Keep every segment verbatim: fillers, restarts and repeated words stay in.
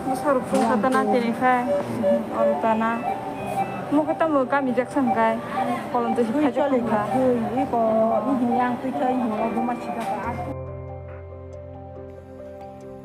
Bwsarok chwng kha tana tini khai, oro tana. Omo khe tamo kami jak sam khai, kolom twi khai jak thung kha.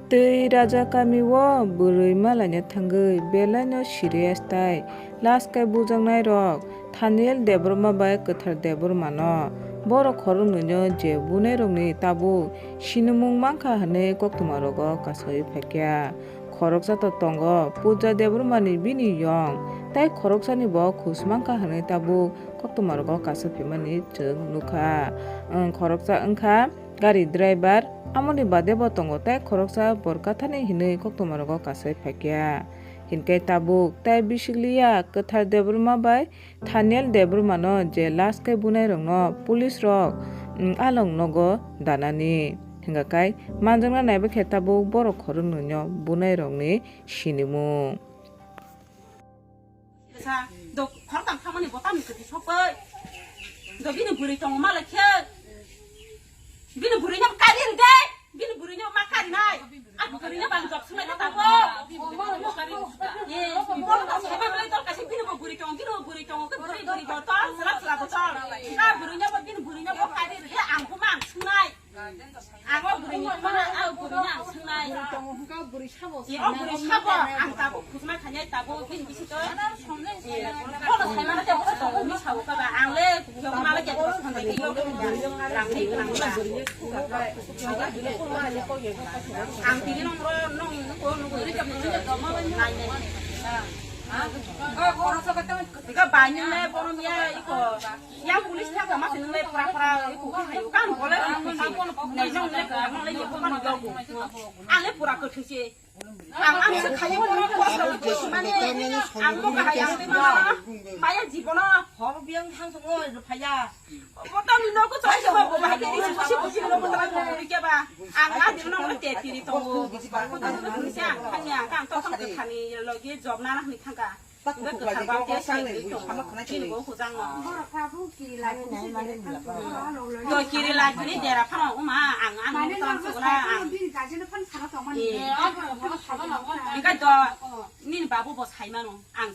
Twi raja kami o bwrwi malaina thangwi belaino serious tai last khe bujaknai rok. Thaniel Debbarma bai Kwthar Debbarmano borok khoroknwino je bunairokni tabuk sinimung mankha hwnwi koktwmarogo kasawi phaikha. Khoroksa to tongo Puja Debbarmani bini yong, tei khoroksani bo khus mankha hwnwi tabuk koktwmarogo kasa phimani chwng nukha. Ang khoroksa wngkha gari driver, amoni bade bo tongo tei khoroksa borkathani hwnwi koktwmarogo kasawi phaikha. Hinkhe tabuk tei bisikliya Kwthar Debbarma bai Thaniel Debbarmano je last khe bunairokno police rok, mm, along nogo danani. Hingkha khe manjakna naiba khe tabuk borok khoroknwino bunairokni sinimung. Sa, do khoroktham khamani botani kwtwi sokoi. Do bini bwrwi tongo malai khe. Bini bwrwino kari rwdi, bini bwrwino ma karinai. Ang bwrwino bang job swnglai khe tabuk. Ye, bini bwrwino ma karinai, dol kaisa bini bo bwrwi tongo, bini bo bwrwi tongo, khe bwrwi bwrwi bo tol, chwla chwla bo tol. Kha bwrwino bo bini bwrwino bo kari rwdi, ang bo ma ang swngnai. Ang o bwrwini ma, ang bwrwino ang swngnai. Ye, o bwrwi sabo, ang tabuk khujma khainai, tabuk bini bisi to. Bono saimano tei bono tongo hwnwi sao kha ba, ang le yokma le kebo songwi khe yok rang ni rang ba. Ang tini nong ro nong ko nugwi nai nai. Ga ba ni le bono ya iko. Yang police thang ma sini le pura pura iko khayo. Kan bole ni nong le ko nong le yokma no yogo. Ang le pura ko thise. Ang, ang se khaye bono ko mane ang bo kahai ang le maya jibono hor biang thang song oi phaya. Boto ni nogo chai ba bo bahai ke ni busi busi nogo tara ko ni ke ba. Ang a din nogo te tiri to. Boto ni se ang khani ang kang to kham khani logi job na na ni thangka. Hingke kwthar bang te sai tong. Bini bo hujang no. To kiri lai tini dera phano uma ang ang tang sugla ang. Hingke do nini babu bo sai mano ang.